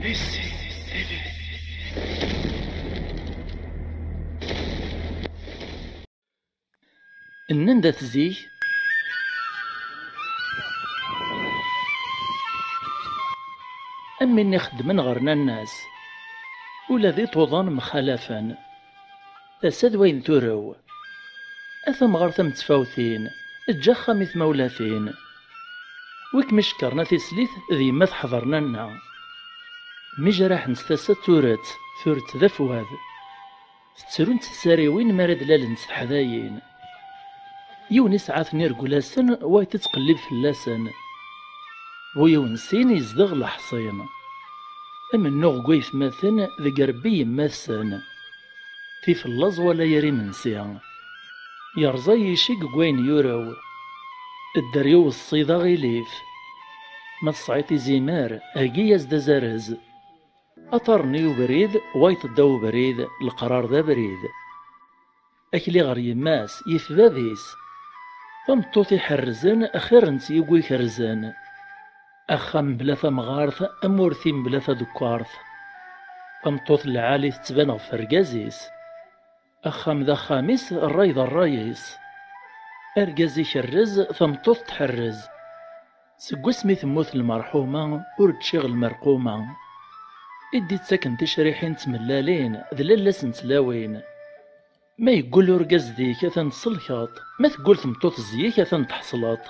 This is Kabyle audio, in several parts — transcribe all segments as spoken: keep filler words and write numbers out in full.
Nnan-d at zik, am win ixeddmen ɣer nanna-s, ula d iṭuḍan mxalafen. Tasa d wayen turew. A tamɣart am tfawtin, eǧǧ axxam i tmawlatin. Wi kem-icekkren a tislit d yemma teḥḍer nanna. Mi jerḥent tasa d turet, turet d afwad. Tettrunt tsariwin mi ara d-lalent teḥdayin. Yiwen isɛa-ten irgulasen, wayeḍ ittqellib fell-asen. Bu yiwen sin yezdeɣ leḥṣin. Amennuɣ deg waytmaten deg rebbi yemma-tsen. Tif llaẓ wala yir imensi. Yerẓa yicig deg wayen yurew. Dderya uweṣṣi d aɣilif. Ma tesɛiḍ izimer, heggi-yas-d azarez. Aṭarni ubrid, wayeḍ ddaw ubrid, leqrar d abrid. Akli ɣer yemma-s, yif bab-is. Tameṭṭut iḥerrzen, xir n tyugu ikerrzen. Axxam mebla tamɣart, am urti mebla tadekkart. Tameṭṭut lɛali tettban ɣef urgaz-is. Axxam d axxam-is, ṛṛay d ṛṛay-is. Argaz ikerrez, tameṭṭut tḥerrez. Seg wasmi temmut lmerḥuma, ur ččiɣ lmerquma. I d-ittaken ticriḥin d tmellalin, d lallas n tlawin. Ma yeggul urgaz zik, atan tselkeḍ. Ma teggul tmeṭṭut zik, atan tḥeṣleḍ.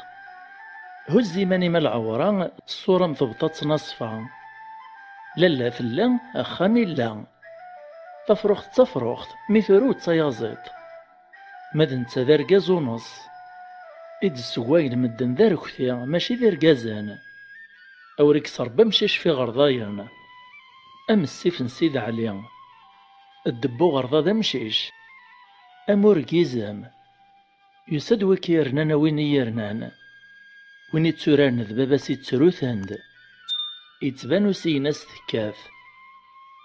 Huzz iman-im a lɛewra, ṣṣura-m tebṭa ttnaṣfa. Lalla tella, axxam illa. Tafruxt d tafruxt, mi turew d tayaẓiḍt. Ma d netta d argaz uneṣ. I d-ssegwayen medden d arekti, mačči d irgazen. Awer ikkes Rebbi amcic f iɣerdayen, am ssif n Sidi Ɛli. Ddeb uɣerda d amcic, amur n yizem. Yusa-d wi k-yernan a win i yernan. Win itturaren d baba-s ittruten-d. Ittban usigna-s tekkat.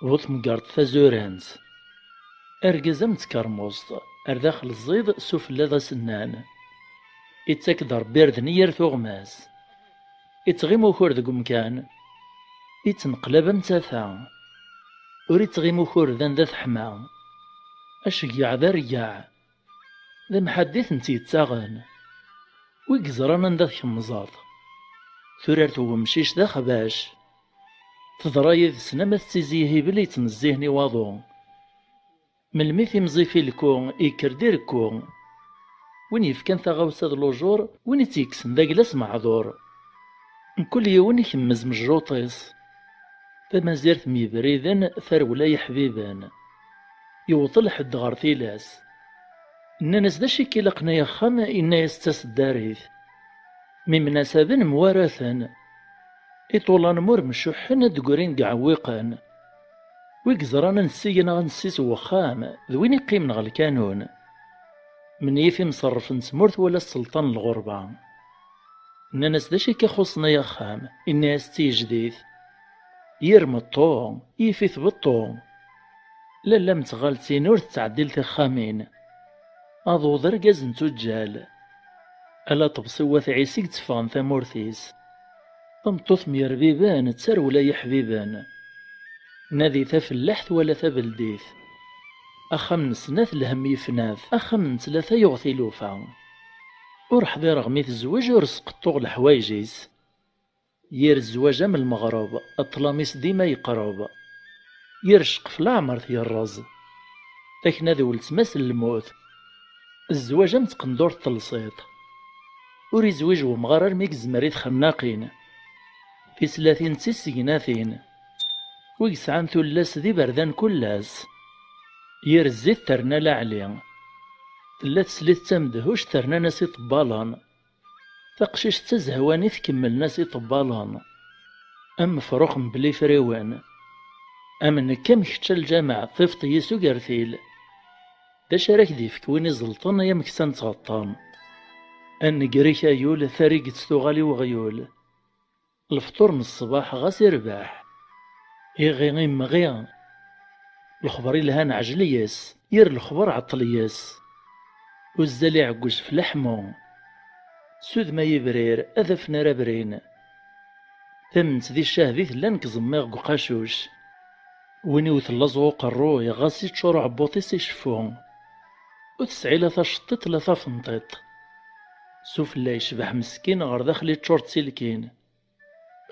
Bu tmeggeṛt tazurant. Argaz am tkermuẓt, ar daxel ẓid, sufella d asennan. Ittak-d Ṛebbi irden i yir tuɣmas. Ittɣim ukur deg umkan. Ittneqlab am tata. Ur ittɣim ukur d anda teḥma. Aceggeɛ d arggaɛ. D amḥaddi i tent-yettaɣen. Wi yeẓran anda tkemmzeḍ. Turart n wemcic d axbac. Teḍra yid-sen ama d tizi ihibel yettnezzihen i waḍu. Melmi timẓi filku, yekker-d irekku. Win yefkan taɣawsa d lujur, win i tt-yekksen d agla-s meɛdur. Mkul yiwen ikemmez mejjuṭ-is. Tamazirt myebriden, tarewla yeḥbiben. Yewweḍ lḥedd ɣer tilas. Nnan-as: "D acu i k-ilaqen ay axxam?" Yenna-yas: "D taseddarit." Mi mnasaben mwaraten. Iṭulan mur mcuḥḥen ad d-grin deg iɛewwiqen. Wi yeẓran ansi-gen neɣ ansi-s wexxam, d win iqqimen ɣer lkanun. Menyif imṣerref n tmurt wala sselṭan n lɣerba. Nnan-as: "D acu i k-ixuṣṣen ay axxam?" Inna-yas: "D tigejdit. Yir meṭṭu, yif-it beṭṭu. Lalla-m n tɣaltin ur tettɛeddil tixxamin. Aḍu d argaz n tuǧǧal. Ala ṭebsi n wat Ɛisa i yetteffɣen tamurt-is. Tameṭṭut myerbiben, d tarewla yeḥbiben. Nadi tafellaḥt wala tabeldit. Axxam n snat lhemm yefnat, axxam n tlata yuɣ tilufa. Ur ḥdireɣ mi tezweǧ, ur sqeṭṭuɣ leḥwayeǧ-is. Yir zzwaǧ am lmeɣreb, ṭṭlam-is dima yeqreb. Yir ccqef leɛmer t-yerreẓ. Takna d weltma-s n lmut. Zzwaǧ am tqendurt telṣiṭ. Ur izwiǧ wemɣar armi yezmer i txennaqin. Tislatin d tissegnatin. Wi yesɛan tullas d iberdan kul ass. Yir zzit terna laɛli. Tella teslit d tamedhuct ternan-as iṭebbalen. Taqcict d tazehwanit kemmlen-as iṭebbalen. Am mefrux mebla ifriwen. Am nekk am kečč a lǧameɛ, tifeḍ yis ugertil. D acu ara k-d-ifk win iẓelṭen ay ameksa n tɣeṭṭen? A nnger-ik a yul, tariget tuɣal i weɣyul. Lefṭur n ṣṣbeḥ ɣas irbeḥ. Iɣi imɣi. Lexber ilhan ɛjel yes, yir lexber ɛeṭṭel yes. Uzzal iɛeggej f leḥmu. Sud ma yibrir, ad afen ara brin. Tamemt di ccahd i tellan deg ẓemmiɣ deg uqacuc. Win iwet laẓ uqerruy, ɣas iččur uɛebbuḍ-is iceffu. Ur tesɛi la taceṭṭiṭ la tafenṭiṭ. Sufella yecbeḥ meskin, ɣer daxel iččur d tilkin.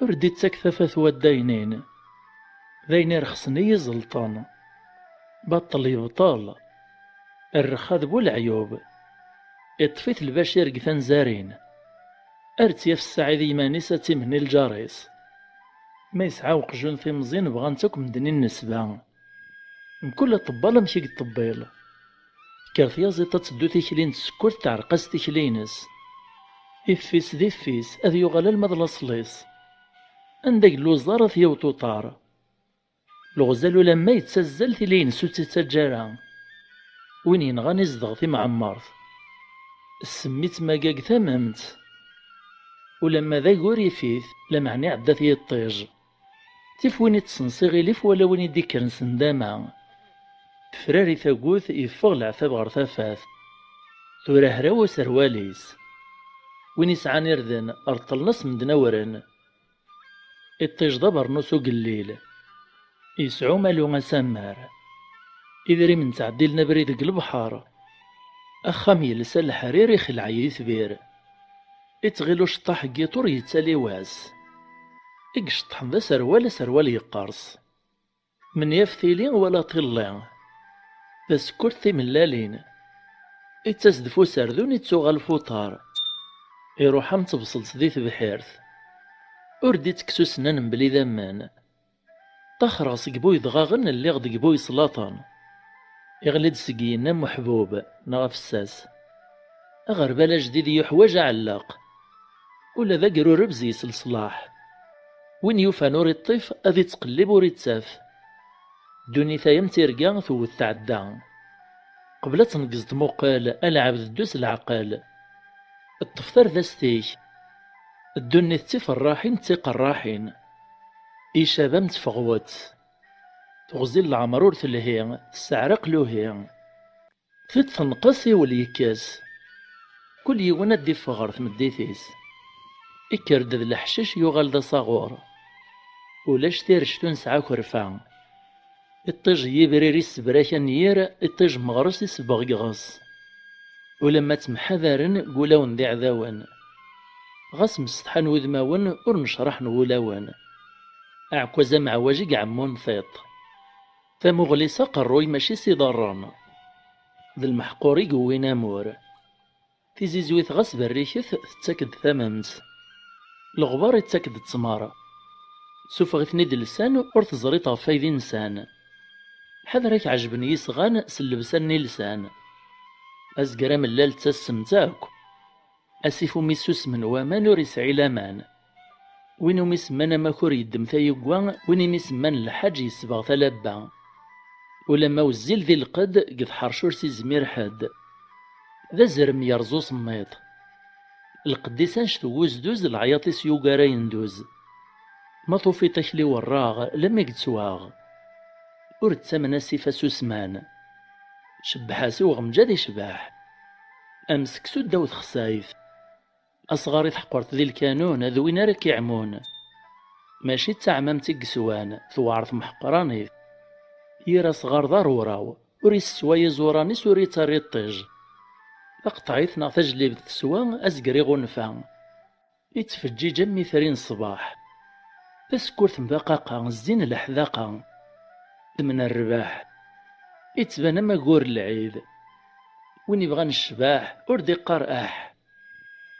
Ur d-ittak tafat waddaynin. D ayen irexsen i yi-iẓelṭen. Baṭel yebṭel. Rrxa d bu leɛyub. Iṭṭef-it lbacir deg tanzarin. Ar tt-yaf ssaɛid i yiman-is, ad tt-imenni lǧar-is. Ma yesɛa uqjun timẓin, bɣan-tt akk medden i nnesba. Mkul aṭebbal amek i yeṭṭebbil. Tekker tyaziḍt ad teddu tikli n tsekkurt, teɛreq-as tikli-ines. Ifis d ifis, ad yuɣal alma d laṣel-is. Anda yella uẓar ad t-yaweḍ uṭar. Leɣzal ulamma yettazzal tili-ines ur tt-ittaǧǧa ara. Win yenɣan izdeɣ timɛemmert. Ssem-itt maga deg tamemt. Ulamma d agur ifit, lameɛna iɛedda-t yiṭij. Tif win iṭṭsen s iɣilif wala win i d-ikkren s ndama. Tefrari tagut, yeffeɣ leɛtab ɣer tafat. Tura hraw userwal-is. Win isɛan irden, reṭṭlen-as medden awren. Iṭij d abernus ugellil. Yesɛu umalu asammar. Idrimen ttɛeddilen abrid deg lebḥer. Axxam yelsa leḥrir ixelɛey itbir. Ittɣil uceṭṭaḥ n yiṭ ur yettali wass. I iceṭṭḥen d aserwal, aserwal yeqqers. Menyaf tili wala tiḍelli. Tasekkurt timellalin. Ittas-d f userdun ittuɣal f uṭar. Iruḥ am tebṣelt di tebḥirt. Ur d-ittekkes usennan mebla idammen. Ṭaxreɣ seg bu yedɣaɣen, lliɣ deg bu yeslaṭen. Iɣli-d seg yigenni am uḥbub neɣ afessas. Aɣerbal ajdid yuḥwaǧ aɛelleq. Ula d agrureb zzi-s leṣlaḥ. Win yufan ur iṭṭif, ad ittqellib ur ittaf. Ddunit-a am tirga tewwet tɛedda. Qbel ad tneggzeḍ muqel, a lɛebd ddu s leɛqel. Ṭṭef tardast-ik. Ddunit d tiferraḥin d tiqerraḥin. Icab am tfeɣwet. Teɣzi n leɛmer ur telhi, tesseɛraq luhi. Tiṭ tenqes, iwel yekkes. Kul yiwen ad d-iffeɣ ɣer tmeddit-is. Ikker-d d leḥcic, yuɣal d asaɣur. Ulac tirect ur nesɛi akerfa. Iṭij n yibrir issebrak anyir, iṭij n meɣres isebbeɣ iɣes. Ulamma ttemḥadaren, gulawen d iɛdawen. Ɣas msetḥan wudmawen, ur necraḥen wulawen. Aɛekkaz ameɛwaj i iɛemmun tiṭ. Tamuɣli s aqerruy mačči s iḍarren. D lmeḥqur i yewwin amur. Tizizwit ɣas berriket, tettak-d tamemt. Leɣbar ittak-d ttmer. Sufeɣ-iten-id lsan, ur teẓriḍ ɣef ay d insan. Ḥader ak-ɛejben yisɣan s llebsa-nni lsan. Azger amellal d tassemt akk. Asif umi ssusmen waman ur yesɛi laman. Win umi semman amakur yeddem tayegwa, win imi semman lḥaǧ yesbeɣ talabba. Ulamma wezzil di lqedd, deg tḥerc ur s-izmir ḥedd. D azrem yerẓ usemmiḍ. Lqedd-is annect n wuzduz, leɛyaṭ-is yugar ayenduz. Ma tufiḍ akli werraɣ, lemmi yettwaɣ. Ur ttamen asif asusman. Cebbeḥ-as i uɣemǧad icbeḥ. Am seksu ddaw texsayt. Asɣar i teḥqert di lkanun, d win ara k-iɛmun. Mačči d taɛmamt i yeswan, tewɛer temḥeqranit. Yir asɣar d arawraw, ur isessway iẓuran-is, ur ittarra iṭij. Taqeṭɛit neɣ tajlibt teswa, azger iɣunfa. Ittfeǧǧiǧ am itri n ṣṣbeḥ. Tasekkurt n baqaqa, zzin leḥdaqa. Ddmen rrbeḥ. Ittban am aggur n lɛid. Win ibɣan ccbaḥ, ur d-iqqar aḥ.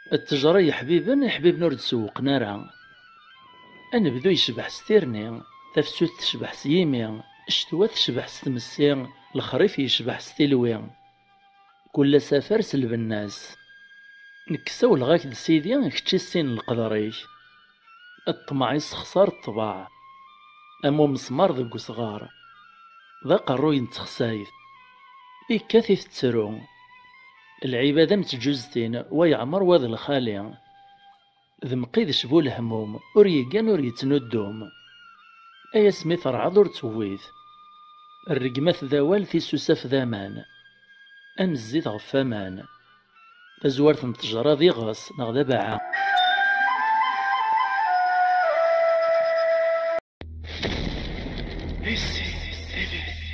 Ttejra yeḥbiben, iḥbiben ur d-sewwqen ara. Anebdu yecbeḥ s tirni, tafsut tecbeḥ s yimi, ccetwa tecbeḥ s tmessi, lexrif yecbeḥ s tilwi. Kul asafar s lbenna-s. Nekk ssawleɣ-ak-d sidi, kečč issin leqder-ik. Ṭṭmeɛ issexṣar ṭṭbeɛ. Am umesmar deg usɣar. D aqerruy n texsayt. Ikkat itettru. Lɛibad am tǧuztin, wa yeɛmer wa d lxali. D Mqidec bu lehmum, ur yeggan ur yettnuddum. Ay asmi terɛeḍ ur tewwit. Rregmat d awal, tisusaf d aman. Am zzit ɣef waman. Tazwart n ttejra d iɣes neɣ d abaɛa. Messi T V.